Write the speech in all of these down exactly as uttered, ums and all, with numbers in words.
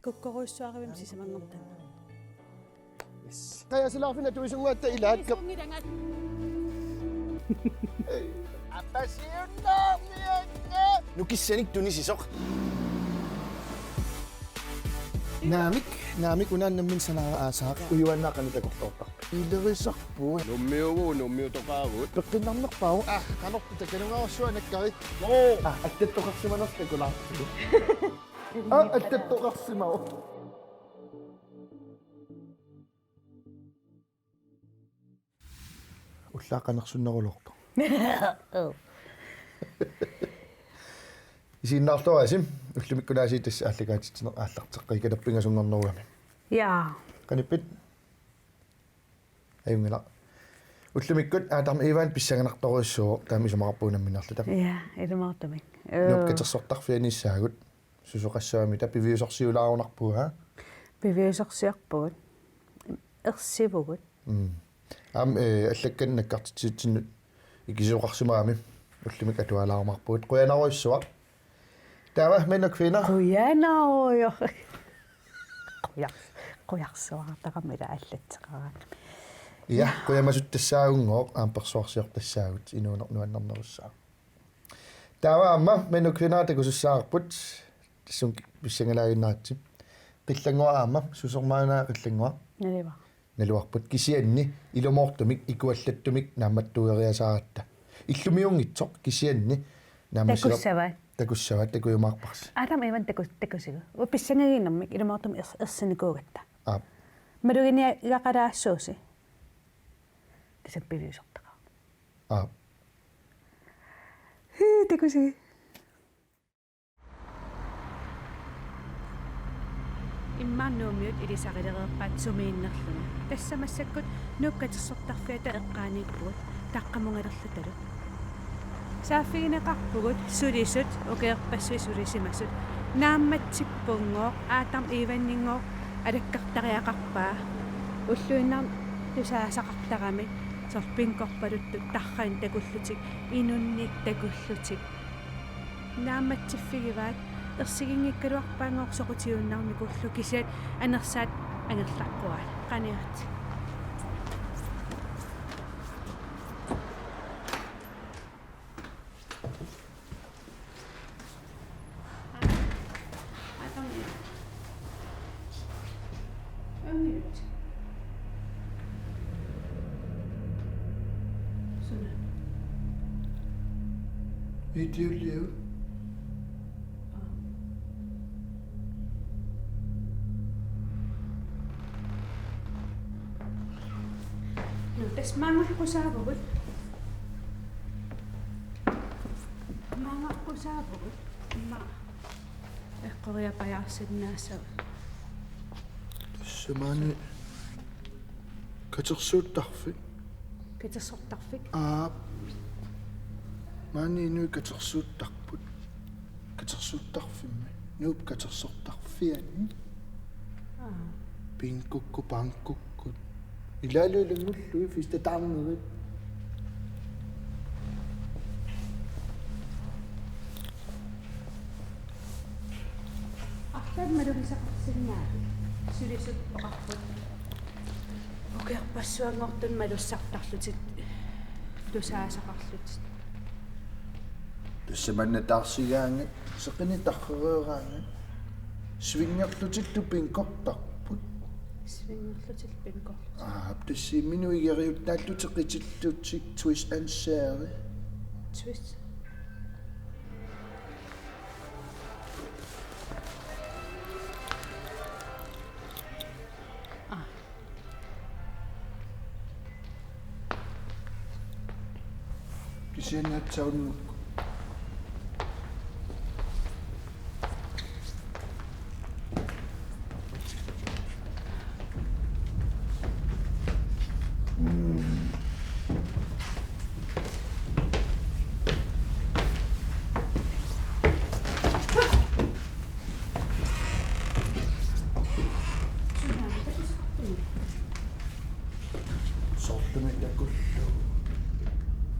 Tukkorujussuarivimmi sisamanngortanna. Yes. Qajasilaarfinni atuisunnguatta ilaakkap. Isunngilanga. Apasiunnaarnianga. Nukissanik tunisisoq. Naamik, naamik unaannammin sanaara aasaaq. Ujuaannaa qanoq takorloortarpa? Ilerisarput. Nummiugu, nummiutoqaagut. Peqqinnarnerpaavoq. Ah, qanorpit takanungaarsuanakkari. Oo. Ah, attattoqarsimanersoq takulaartigu. Ah, attattoqarsimavoq. Ullaaq qanersunneruloortoq. Oo. Isiginnaarluarisi, ullumikkut aasiit tassa aallakaatitsineq aallarteqqikkaluarpoq pingasunngornerugami. Jaa. Qanippit? Ajunngilaq. Ullumikkut Adam Ivan pissanganartorujussuuvoq, taama isumaqarpunga nammineerluta. Jaa, ilumut taama. Nuup katersortarfianissaagut. Susoqassuamita piviusorsiulaarunarpugut, aa? Piviusorsiorpugut. Ersivugut. Mm. Aamma, eh, allakkanik nakkartitsivitsinnut ikisisoqarsimagami ullumikkut atualaarumaarpugut. Qujanarujussuaq. Taava mænd og kvinder. Qujanarujussuaq. Qujar-, qujarsuartarami ila allatseqaraangami. Ja, qujamasuttassaagunngooq, aamma persuarsiortassaagut, inuuneq nuannernerussaaq. Taava aamma mænd og kvinder takusussaassavarput, tassunga pissangalaaginnaratta. Qillannguaq aamma, susermaanaa qillannguaq. Naluara. Naluarput kisianni ilumoortumik ikuallattumik naammattueriasaaratta. Illumiunngitsoq kisianni naammassiva-, takussavaat. Takussavaat, takujumaarparsi. Adam Ivan taku-, takusigu. Uanga pissangaginnarmik ilumoortumik ers-, ersinikuugatta. Aap. Maluginiagaqalaassuusi. Tassami piviusortaqaaq. Aap. Hii, takusigu. Immaqa Nuummiut ilisarilereerpaat sumiinnerluni. Tassa massakkut Nuup katersortarfiata eqqaaniippugut, taqqamungalerlutalu. Saaffigineqarpugut sulisut, ukiorpassuit sulisimasut. Naammatsippunngooq, Adam Ivaninngooq alakkartariaqarpaa. Ulluinnarni tusaasaqartarami, soorlu bingorpaluttut tarraannik takullutik, inunnik takullutik. Naammatsiffigivaat, ersiginngikkaluarpaanngooq soqutigiunnarnikullu kisianni anersaat angerlaqquaat. Qaniaat. Videoliu. Nå, tassa maanngaqqusaavugut. Maanngaqqusaavugut. Immaqa eqqoriapajaarsinnaassavat. Tassa maani katersuuttarfik. Katersortarfik? Aap. Maani inuit katersuuttarput. Katersuuttarfimmi. Nuup katersortarfianni. Aa. Bingokkut, bangokkut. Ilaalu ilanngullugit festataarnerit. Arlaat malugisaqarsinnaapput. Sulisut oqarput. Ukiorpassuanngortut malussartarlutik, tusaasaqarlutik. Tassa manna taarsigaangat, seqineq tarrereeraangat, svingerlutillu bingortarput. Svingerlutillu bingorlutik. Aap, tassa imminut igeriuttaallutik qitillutik, twist and share. Twist. Aa. Kisianni aatsaat unnuk. Soorlumi takullugu.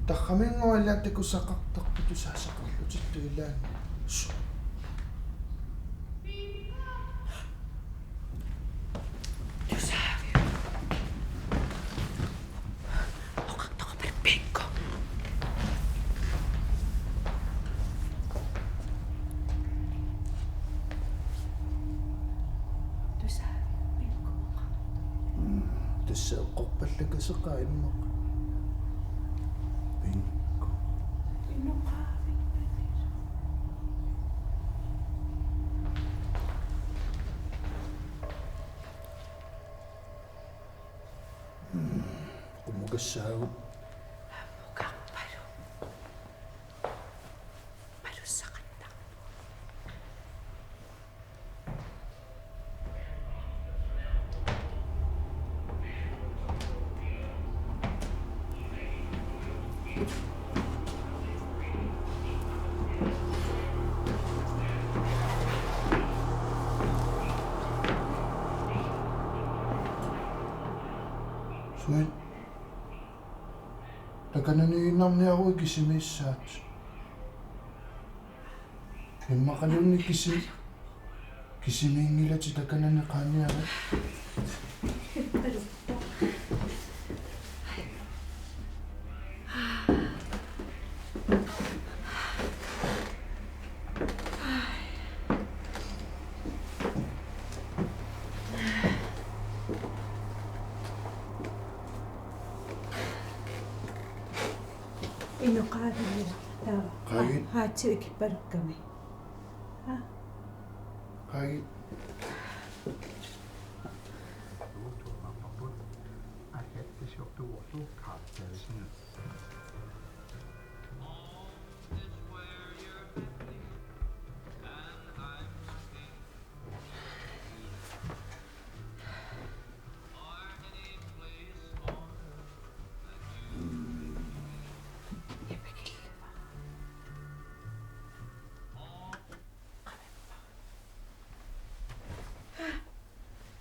Tarraminngooq ilaat takusaqartarput tusaasaqarlutillu ilaanni. Su-, Seeqqorpallakaseqaaq immaqa. Pinko. Mm, qummukassaagut. Suit. Takananiinnarniaruit kisimiissaat. Immaqaluunniit kisi-, kisimiinngilatit takanani qaaniarit. Inoqaavigila taava. Qaagit. Aa, haatsip ikippalukkami. Aa. Qaagit.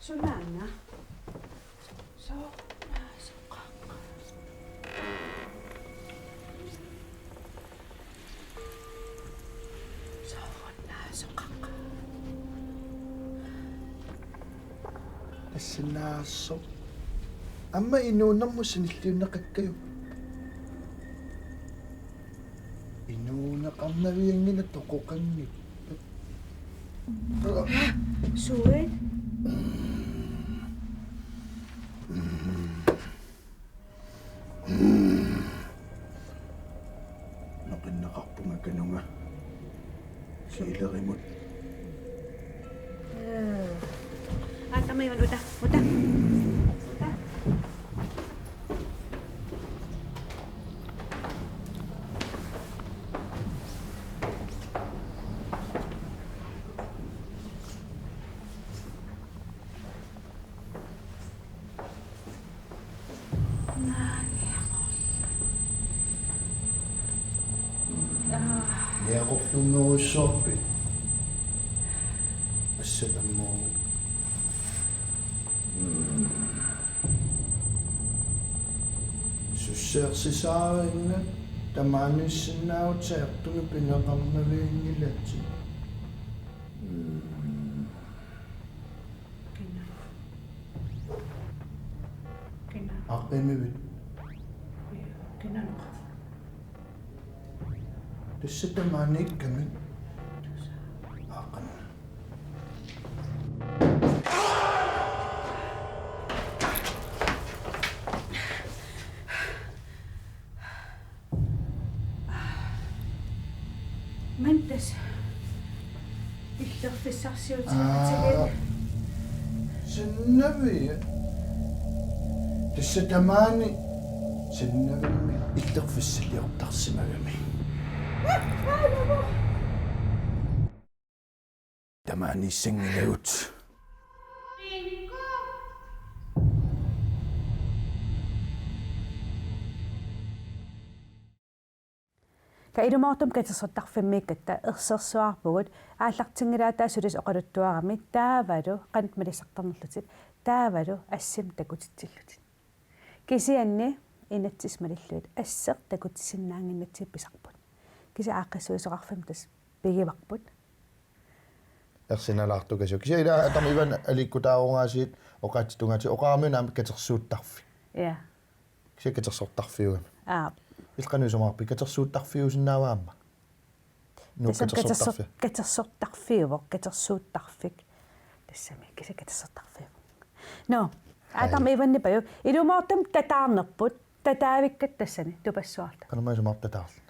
Sunaana? Soorunaasoqaqqaa. Soorunaasoqaqqaa. Tassannaasoq. Aamma inuunermut sanilliunneqakkajuk. Inuuneqarnavianngilaq toqoqanngippat. Suit? Noqinneqarpunga kanunga. Kiilerimut. Aa, tamaat uta, uta. Uta. Niaqorluunnerujussuarpit? Assat ammavoq. Mm. Susseersisaarinnat tamaaniissinnaavutit, ajortumik pineqarnavianngilatit. Mm. Kina? Kina? Aqimivit? Kina noqa? Tassa tamaaniikkamik. Aqan. Mantas. Illerfissarsiutigigatsigu. Aa. Sannavia. Tassa tamaani Sannavimmi illerfissaliortarsimagami. Tamaaniissanngilagut. Taava ilumoortumik katersortarfimmiikkatta ersersuarpugut aallartinngilaataa sulis oqaluttuarami taavalu qanoq malissartarnerlutit taavalu assimik takutitsillutit. Kisianni inatsisit malillugit asseq takutissinnaannginnatsigu pisarput. Kisianni aaqqissuisoqarfimmi tassa pigivarput. Ersinalaartukasiuk. Kisianni ila tamarmi Ivan aliikkutaarugaasiit oqaatsip tungaatigut oqarami una aamma katersuuttarfik. Ja. Kisianni katersortarfiugami. Aap. Illit qanoq isumaqarpit katersuuttarfiusinnaava aamma? Nuuk. Tassami katersortarfi-, katersor-, katersortarfiuvoq, katersuuttarfik. Tassami kisianni katersortarfiuvoq. Nå, Atam Ivannipaju. Ilumoortumik tataarnerput, tataavikkatta tassani tupassuarta. Qanoq isumaqartoq tataarluni?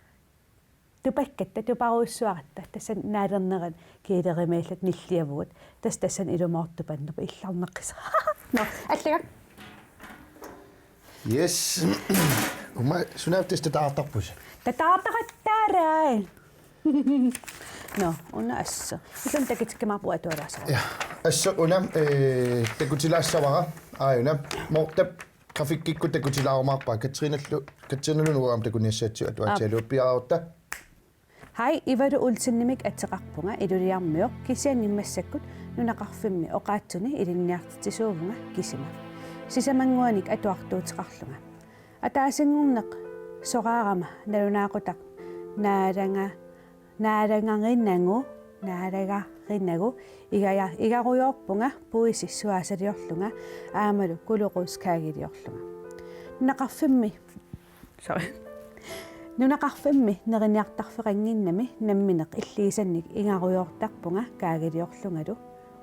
Tupakkatta, tuparujussuaratta, tassani naalernerat kiilerimiillat nilliavugut, tassa tassani ilumoortupannerput illarneqqisaa. Nå, allagaq. Yes. Uuma, sunaaffa tassa tataartarpusi? Tataartaqattaarai. Nå, una assut. Illun takutikkumaarpugut atualaassavara. Ja, assut una, eh, takutilaassavara. Aajuna. Moortap grafikkikkut takutilaarumaarpaa. Katrinallu, Katrinallu nuugaam takuniassaatsigut atuatsialuuppiarutta. Hej, Ivalu Olsenimik ateqarpunga, Ilulissarmioq, kisianni massakkut nunaqarfimmi oqaatsuni ilinniartitsisuuvunga kisima. Sisamannguanik atuartuuteqarlunga. Ataasinngorneq soraarama nalunaaqutaq naalanga-, naalangarinnangu, naalagarinagu, igaja-, igarujoorpunga puisi suaasaliorlunga aammalu kuloruuskaagiliorlunga. Nunaqarfimmi, sorry. Nunaqarfimmi neriniartarfeqannginnami nammineq illigisannik igarujoortarpunga kaagiliorlungalu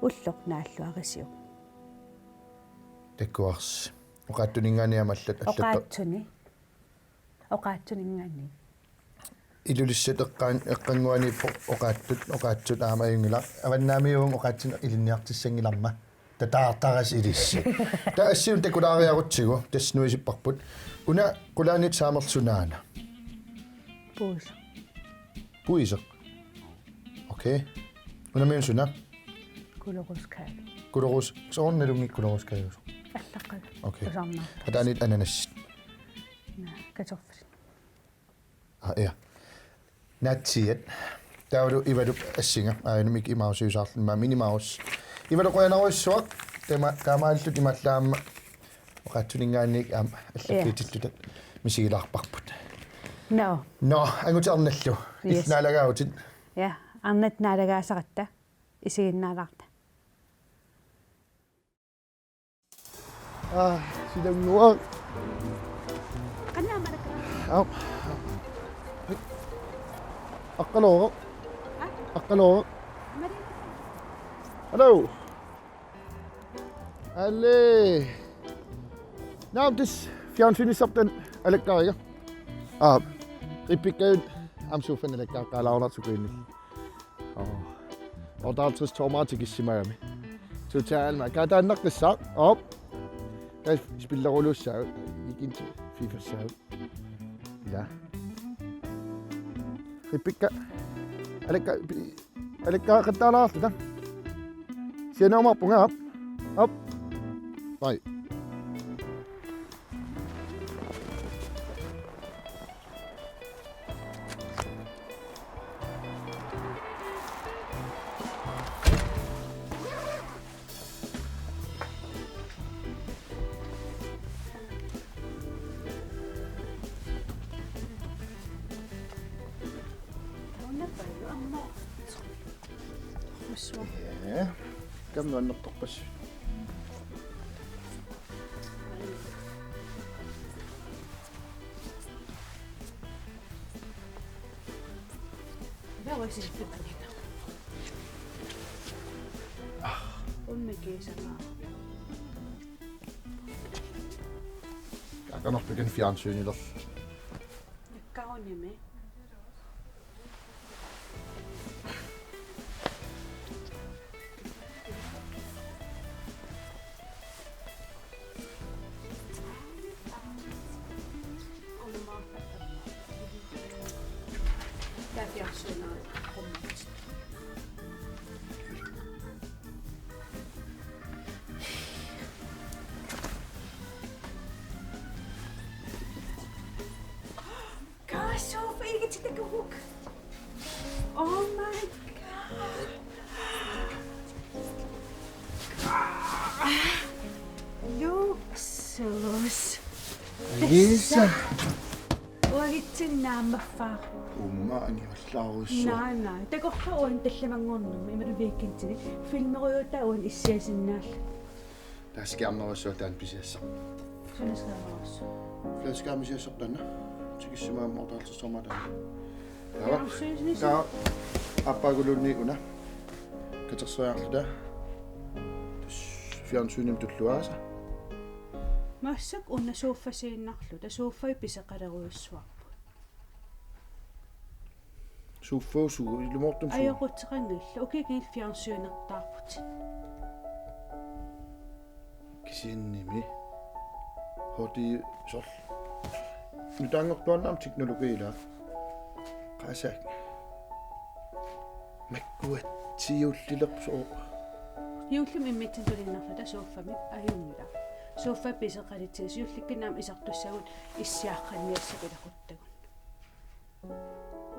ulloq naalluarisiuk. Takuarsi. Oqaatsuninngaanniit aamma allat-, allatto-. Oqaatsuni. Oqaatsuninngaanniit. Ilulissat eqqaan-, eqqannguaniippoq oqaatsut, oqaatsut aamma ajunngilaq. Avannaamiuuvunga oqaatsinut ilinniartissanngilarma. Tataartarasi ilissi. Taava assi una takulaariarutsigu, tassa nuisipparput. Una qulaaniit saamerlugu sunaana? Puiseq. Puiseq. Okay. Unamiuna suna? Kuloruuskaavi. Kuloruus-, soorunalunngilaq kuloruuskaajusoq. Allaqqagu. Okay. Tusarnaarpoq. Ataaniit ananasit. Naa, kartoffelit. Ah, ja. Naatsiiat. Taavalu Ivalup assinga. Aajuna Mickey Mouse-iusaarluni, aamma Minnie Mouse. Ivalu qujanarsuaq. Taama-, taamaalillutit imaallaat aamma oqaatsuninngaanniit aamma, ja, allakkiitilluta misigilaarparput. Nå. Nå, angutit arnallu. Yes. Illit naalagaavutit. Ja, arnat naalagaasaratta. Isiginnaalaarta. Aa, silanngua. Qanna amalakka. Aap. Aqqalooq. Ha? Aqqalooq. Amali. Hallo. Alli. Naam, tassa fjernsynissarput alakkariga. Aap. Qippikkagut aamma sofaani alakkaaqqaalaarunarsukuinni. Åh. Otteoghalvtreds tommer tikissimagami. Total ma. Kaataannaqqissaaq. Op. Kas spillerulussaagut. Ikinti FIFA-ssaagut. Ila. Qippikka. Alakka pi-, alakka qattaalaarluta. Sianuumaarpunga, op. Op. Bye. Ja. Kam nuannertorpassuit. Unnekiisana. Akanarpikan fjernsyniler. Nakkarunimi. Gosh, so fake it to the cook. Oh my God. Luksus. Lisa. Uagitsinnaammaffaa. Uuma angivallaarussu. Naa, naa. Takorloorpoq tallimanngornermi imaluunniit weekendini. Filmerujuutaa uani issiasinnaalluni. Taava skærmerussuaq taanna pisiassaq. Suna skærmerussuaq? Fladskærmisiassaq taanna. Tikissimagami otteoghalvtreds tommer taanna. Taava. Fjernsynsnisse. Taava aappaaguluunniit una. Katerseriarluta. Tassa fjernsynimut tulluaasa. Massakkut una sofa siinarluta, sofa piseqalerujussuarput. Sofa sugu ilumoortumik sugu. Ajoquteqanngillat, ukiut kingulliit fjernsynnertaarput. Kisiannimi. Hodi sol. Nutaanngortuaannarami teknologi ila. Qasaak. Makkuatsiullilersoq. Juullimi immitsinnut tulinnarluta sofamik ajunngilaq. Sofa piseqalitsigu siullikkunnaami isertussagut issiaqqanniassapilaquttugut.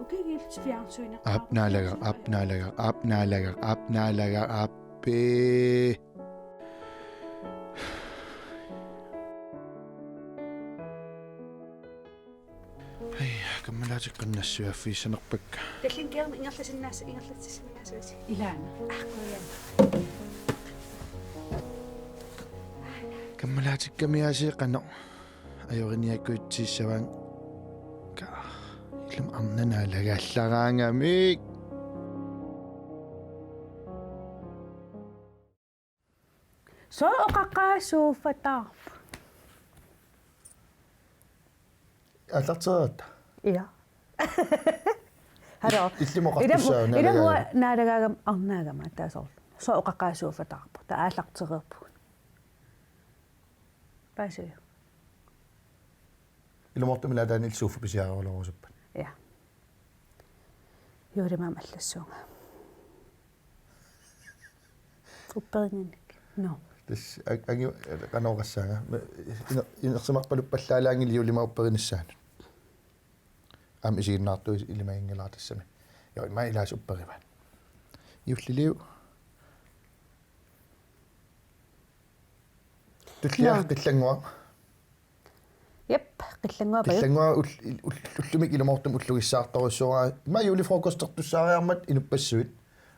Ukiut kingulliit fjernsynnertaarput. Aap naalaga, aap naalaga, aap naalaga, aap naalaga, aappi. Hej, kammalaatikka nassuiaffigissanerpakka. Tallimat kingorna ingerlasinnaas-, ingerlatissinnaasusi. Ilaana. Ah, qujan. Kammalaatikkami aasiit qanoq ajoriniakkuitsissavaanga. Ka-, ilum arnanaalagaallaraangamik. Sooq oqaqaasuufataarpa? Aallartereeratta? Ja. Hallo. Illit oqartussaavit. Ilaa, ilaa naalagaagama. Naalagaagama arnaagama taasoorlu. Sooq oqaqaasuufataarpa? Taava aallartereerpugut. Paasiuk? Ilumoortumik ilaataanil sofa pisiarerulerusuppat. Ja. Juullimi aamma allassuunga. Upperinnginnakku. No. Tassa a-, angi-, qanoq oqassaanga. Me-, ine-, inersimarpaluppallaalaanngilaq juullimi upperinissaanut. Aamma isiginnaartuusoq ilimaginngilara tassami. Jo, ima ilaasa upperivaat. Juulliliuk. Tullia. Nå. Qillannguaq. Jep, Qillannguaq Paju. Qillannguaq ul-, ul-, ullumi ilumoortumik ullugissaartorujussuuara. Ima julefrokostertussaariarmat inuppassuit.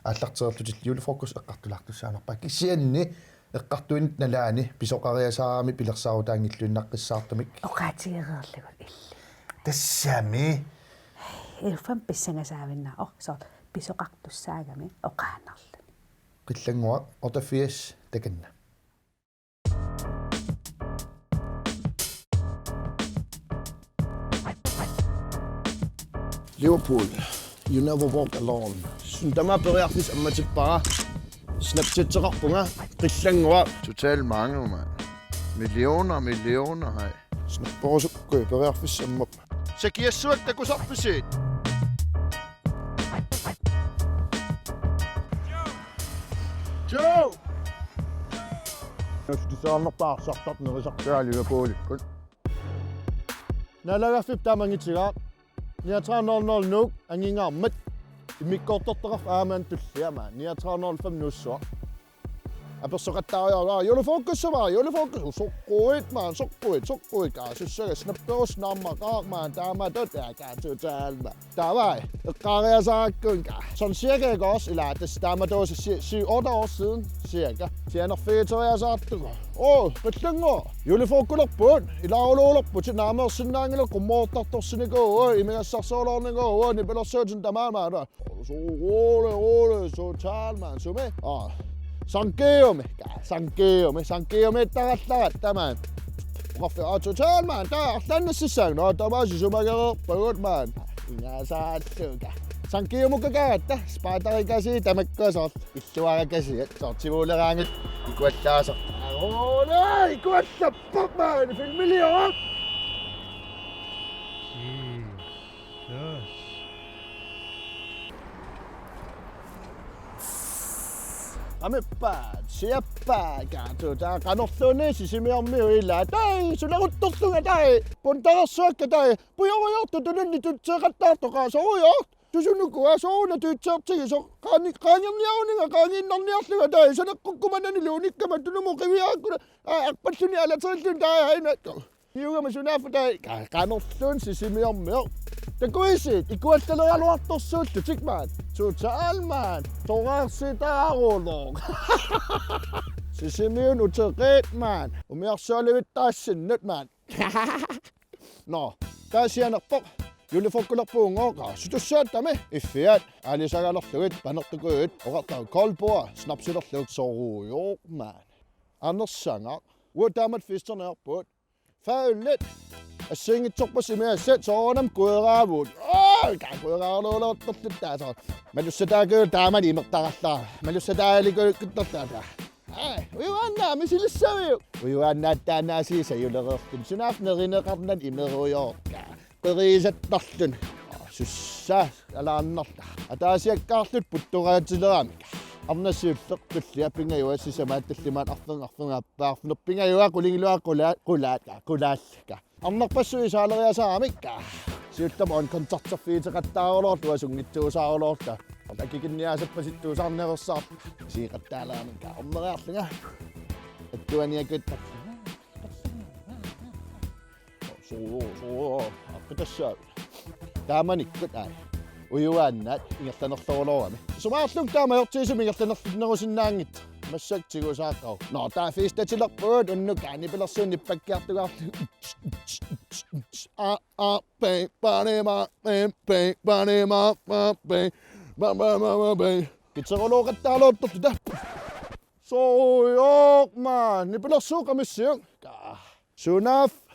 Aallartereerlutillu julefrokost eqqartulaartussaanerpaat. Kisianni eqqartuinnarluta nalaani pisoqariasaarami pilersaarutaanngilluinnaqqissaartumik. Oqaatigereerlugu illit. Tassami. Iluffa pissangasaavinnaavoq. Oh, soorlu pisoqartussaagami oqaannarluni. Qillannguaq otteogfirs takanna. Liverpool, You Never Walk Alone. Suna tamaat periarfissaq ammatippara. Snapchatseqarpunga, Qillannguaq. Totalt mange, mand. Millioner, millioner, hej. Snapperusukkuit periarfissaq ammappat. Sakiassuakka takusarpisiuk? Joe! Nussutisaarnerpaarsartartoq nerisartugaaliga Liverpoolikkut. Naalagaaffiup taamangitigaa. Niogtredive nul nul Nuuk angingaarmat. Immikkoortortaqarfik aamma tulliama. Niogtredive nul fem Nuussuaq. Apersoqattaariarlunga, julefokussumaa, julefokus-, soqquit, mand, soqquit, soqquit, kaasussaga, snapperussi naammaqqaarmat, taamatut, ja, kaatsuutaalma. Taava, eqqaariasaakkuunga. Sådan cirka, ikke også? Ilaa, tassa taamatut si-, si-, otte år siden, cirka. Sianerfigiteriasaartugut. Oo, Qillannguaq. Julefokulerput, ilaaruluulerput, naameersinnaanngilaq, qummoortartorsinikuuvugut, imigassarsuuloornikuuvugut, nipilersuutit tamaat maanna. Rolig, rolig, Total, mand. Sumi? Aa. Sankiumi. Sankiumi. Sankiumi tarallaratta, mand. Qaffi, aa, Total, mand. Taava arlaannassissaanga. Nå, tamaasa sumagereerpagut, mand. Ingasaalluga. Sankiumukkagatta. Spaatarikasi tamakkusoq. Illuarakasiat. Soorlu tivuleraangat. Ikuallaasaq. Rolig, ikuallappoq, mand. Filmilioruk. Yes. Amippaat, siappaat, kaatsuutaa, qanorluunniit Sisimiormiut ilaat, tai, suleruttorlunga tai, puntarersuakka tai, pujorujortut tununni tutseeqattaartoq qaasorujort, tusunukua sooruna tutseertigisoq, qaani-, qaangerniaruninga, qaangiinnarniarlunga tai, saneqqukkumananilu unikkama tunumut qiviarakkuna, aa, arpalluni alaterilluni tai, aina. Iugama sunaaffa tai ka-, qanorluunniit Sisimiormiut. Takuisiit, ikuallaleraluartorsuullutik, mand. Total, mand. Toreersitaarulooq. Sisimiunut uteqqiit, mand. Umiarsualivittaassinnut, mand. Nå, taava sianerpoq. Julefokulerpugut, aa, sutussaattami. Iffiat, aalisagalerlugit, panertukuit, oqartaa koldbord, snapsilerlugit sorujuuq, mand. Anersagaq. Uanga taamatut festiniarpugut. Faallit. Assigiinngitsorpassuit immiassat soorunami kueraavugut. Aa, ka kueraaluulertorluttaaq soorlu. Malussataakkut taamani imertarallarami. Malussataalikuukkuttortaata. Ai, ujuaannaat misilissaviuk? Ujuaannaat taannaasiit sajulereerluni. Sunaaffa nerineqarnani imerujoorka. Qeriisattarluni. Aa, sussa alaannarta. Ataasiakkaarluta puttoraatileramik. Arnat siulleq tullia pingajua sisamaat tallimaat arferngaq arferngaq aappaarfineq pingajua qulingiluat qulaat qulaat qulaallika. Arnarpassuit isaaleriasaramik. Siullermik koncerterfiuteqattaarulorlu asunngitsuusaarulorlu. Atakikinniasappasittuusaarnerussaq. Isiiqattaalaamik orneriarlunga. Attuaniakut. Suu, suu, aqqutassaavi. Taamanikkut ai. Ujuaannaat ingerlanerlorulorami. Sumaarlunga taama ajortigisumik ingerlanerlunerusinnaanngitsoq. Massakkut tigusaaqqavoq. Nå, taava festatilerpugut unnuk nipilersuut nippakkiartugaarlugit. Aa, aa, bang, bang, bang, bang, bang, bang, bang, bang, bang, bang, bang, bang. Guitarulooqattaaluuttorluta. Soorujooq maan, nipilersuuqqamissiuk. Ka. Sunaaffa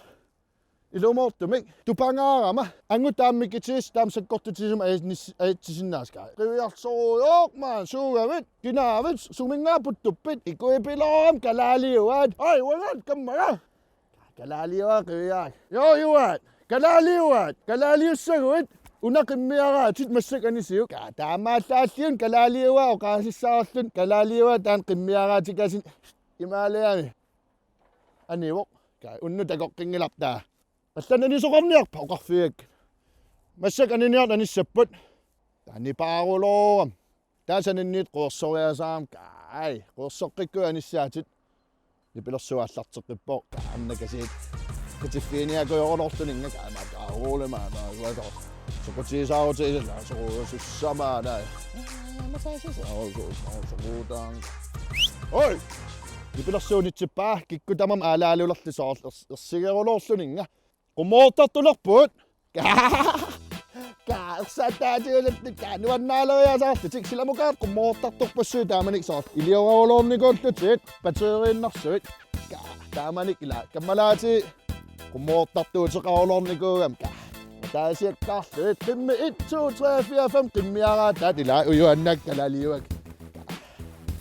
ilumoortumik tupangaarama. Angut taama mikitigisat taama sakkortutisumik ajatsis-, ajatsisinnaasakka. Qiviarlugu soorujooq maan, suugavit, kinaavit, suminngaanniit puttuppit, ikuipiloorami kalaaliuaat. Ai, uangaat kammala. Kalaaliuaat qiviaak. Joo, ujuaat. Kalaaliuaat. Kalaaliussaguit. Una qimmiaraatit massakkut anisiuk. Ka taamaallaalliun kalaaliuaat oqaasissarluni kalaaliuaat taanna qimmiaraatikasin imaaliami. Anivoq. Ka unnuk takoqqinngilarput taava. Allanut anisoqarniarpat oqarfigaakka. Massakkut aniniartut anissapput. Taava nipaarulorami. Taava saninniit quersoriasaramik. Ai, quersoqqikkuit anissaatit. Nipilersuut aallarteqqippoq. Ka annakasiit. Katiffiginiakujoruloorluninnga ka aamma taaruulimaana uator. Soqutigisaarutigisalaat soqusussamaana. Massakkut soqutaan. Oi! Nipilersuut unitsippaa kikkut tamarmik aalaalulerlutik soorlu ers-, ersigeruloorluninnga. Qummoortartulerpugut. Ka ersaataatigullutik ka nuannaaleriasaarlutik silamukaat qummoortartorpassuit taamanikkut soorlu. Ilioraruloornikuullutik batteriinnarsuit. Ka taamanikkut ila kammalaatit qummoortartuuteqaruloornikuugamik. Ka ataasiakkaarluit qimmi et, to, tre, fire, fem qimmiaraataat ila ujuaannaat kalaaliuaat. Ka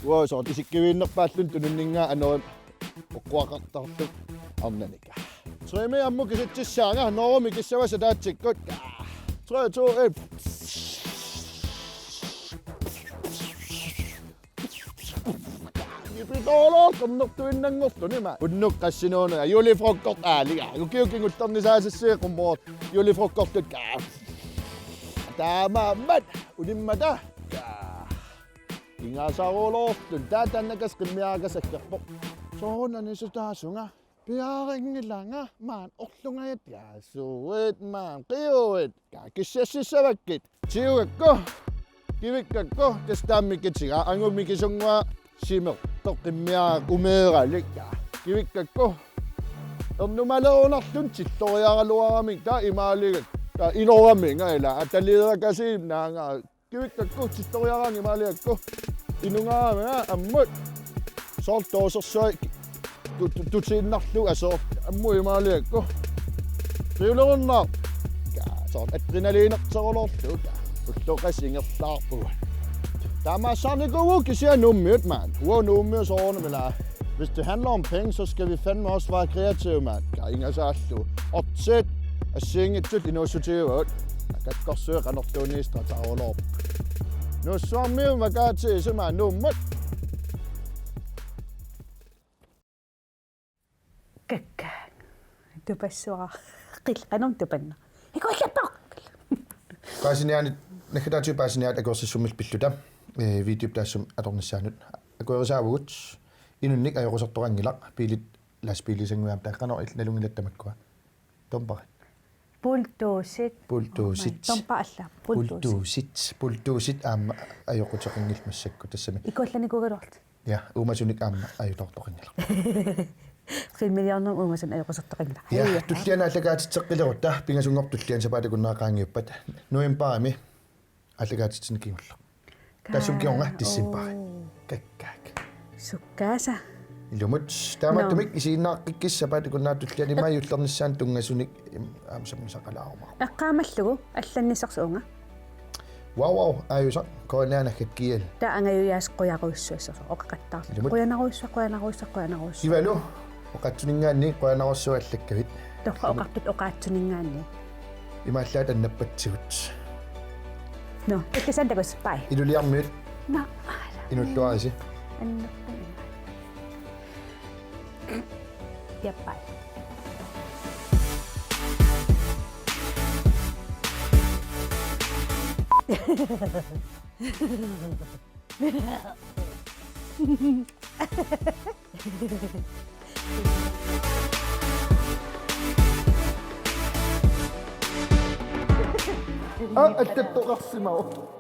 uanga soorlu isikkiviinnerpaalluni tununninngaanniit anorimma. Uqquaqartarluni arnanik. Tremi ammut kisitsissaanga, Noorumi kissavasi ataatsikkut. Tre, to, et. Nipitooloortornertuinnanngorluni ima. Unnuk qassinuunera, julefrokost aaliga. Ukiut kingullerni saasassuit qummoortut. Julefrokostit. Taamaammat unimmata. Ingasaruloorluni. Taava taannakas qimmiarakas aggerpoq. Soorunami anisitaasunga. Piarinngilanga maan orlungajat. Kaasuit maan qiuit. Ka kissassissavakkit. Tigugakku. Kivikkakku. Tassa taama mikitigaat. Angut mikisunnguaq simertoq qimmiaraak umeeralik. Ka kivikkakku. Ernumalerunnarluni tilloriaraluaramik taava imaaligakkit. Taava iloraminga ila ataliirakasiinnaanga. Kivikkakku tilloriaraanni imaaligakku. Inungaamia ammut. Soorlu toosersuaq tu-, tu-, tutiinnarlugu asoo. Ammut imaaligakku. Qiulerunnaaq. Ka, soorlu adrenaliinerteruloorlugu. Ulloqeqqasoq ingerlaarpugut. Taamaassaarnikuuvugut kisianni Nuummiut maan. Uagut Nuummiut soorunami ila. Hvis det handler om penge, så skal vi fandme også være kreative, mand. Ka ingasaallu. Otsit, assigiinngitsut inuussutigivagut. Kakkorsuit qanortuunniit strataruloorput. Nuussuarmiut makaatigisut maani Nuummut. Kakkaak. Tupassuara. Qil-, qanoq tupanna. Ikuallappoq! Paasiniaanit, naggataatigut paasiniaat akuersissummillu pilluta. Ee, videop taassuma atornissaanut. Akuerisaavugut. Inunnik ajoqusertoqanngilaq. Biilit lastbiilisannguit aamma taakku qanoq il-, nalunngilaat tamakkua. Dumperi. Bulldozit. Bulldozit. Dumper alla. Bulldozit. Bulldozit. Bulldozit aamma ajoquteqanngillat massakkut tassami. Ikuallanikuugaluartut. Ja, uumasunik aamma ajutoortoqanngilaq. Qimmilernermut uumasunik ajoqusertoqanngilaq. Ja, hej, tulliani aallakaatitseqqilerutta, pingasunngorpat tulliani sapaatip akunnera qaangiuppat. Novembarimi aallakaatitsinneq kingulleq. Taassuma kingorna decembari. Oo. Kakkaak. Sukkaasa. Ilumut. Taamaattumik isiginnaaqqikkisi sapaatip akunnerata tulliani, immaqa juullernissaanut tunngasunik, im-, aamma sammisaqalaarumaarpugut. Eqqaamallugu allannissarsi uunga. Wow, wow, aajusaq, qujanaq naggat kial. Taava angajujaasa qujarujussuassasoq oqaqattaarluta. Ilumut. Qujanarujussuaq, qujanarujussuaq, qujanarujussuaq. Ivalu, oqaatsuninngaanniit qujanarujussuaq allakkavit. Torrak oqarput oqaatsuninngaanniit. Imaallaat annappatsigut. Nå, ikkisan takus, bye. Iluliarmiut. Nå. Inuttuarisi. Annappa. Ja, bye. Aa, attattoqarsimavoq.